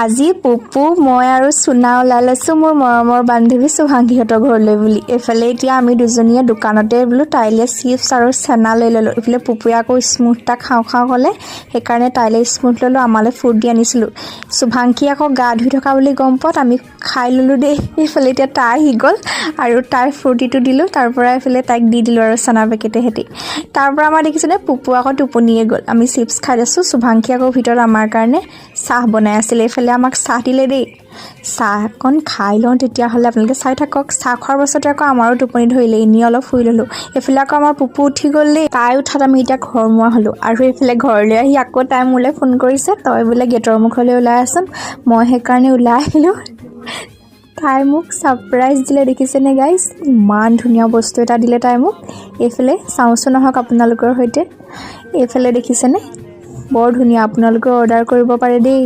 আজি পুপু, মই আৰু চুনা ওলাই লৈছোঁ মোৰ মৰমৰ বান্ধৱী শুভাংশীহঁতৰ ঘৰলৈ বুলি। এইফালে এতিয়া আমি দুজনীয়ে দোকানতে বোলো তাইলৈ চিপছ আৰু চানা লৈ ল'লোঁ। এইফালে পুপুৱে আকৌ স্মুথ এটা খাওঁ খাওঁ ক'লে, সেইকাৰণে তাইলৈ স্মুথ ল'লোঁ, আমালৈ ফ্ৰুটি আনিছিলোঁ। শুভাংশী আকৌ গা ধুই থকা বুলি গম পোৱাত আমি খাই ল'লোঁ দেই। এইফালে এতিয়া তাই আহি গ'ল আৰু তাইৰ ফ্ৰুটিটো দিলোঁ। তাৰ পৰা এইফালে তাইক দি দিলোঁ আৰু চানা পেকেটে সেতি। তাৰ পৰা আমাৰ দেখিছেনে, পুপু আকৌ টোপনিয়ে গ'ল। আমি চিপছ খাই আছোঁ, শুভাংশী আকৌ ভিতৰত আমাৰ কাৰণে চাহ বনাই আছিলে। এইফালে আমাক চাহ দিলে দেই। চাহকণ খাই লওঁ তেতিয়াহ'লে, আপোনালোকে চাই থাকক। চাহ খোৱাৰ পাছতে আকৌ আমাৰো টোপনি ধৰিলে, এনেই অলপ শুই ল'লোঁ। এইফালে আকৌ আমাৰ পুপু উঠি গ'ল দেই। তাই উঠাত আমি এতিয়া ঘৰমুৱা হ'লোঁ আৰু এইফালে ঘৰলৈ আহি আকৌ তাই মোলৈ ফোন কৰিছে, তই বোলে গেটৰ মুখলৈ ওলাই আছোন। মই সেইকাৰণে ওলাই আহিলোঁ। তাই মোক ছাৰপ্ৰাইজ দিলে, দেখিছেনে গাইজ? ইমান ধুনীয়া বস্তু এটা দিলে তাই মোক। এইফালে চাওঁচোন আহক আপোনালোকৰ সৈতে। এইফালে দেখিছেনে, বৰ ধুনীয়া। আপোনালোকেও অৰ্ডাৰ কৰিব পাৰে দেই।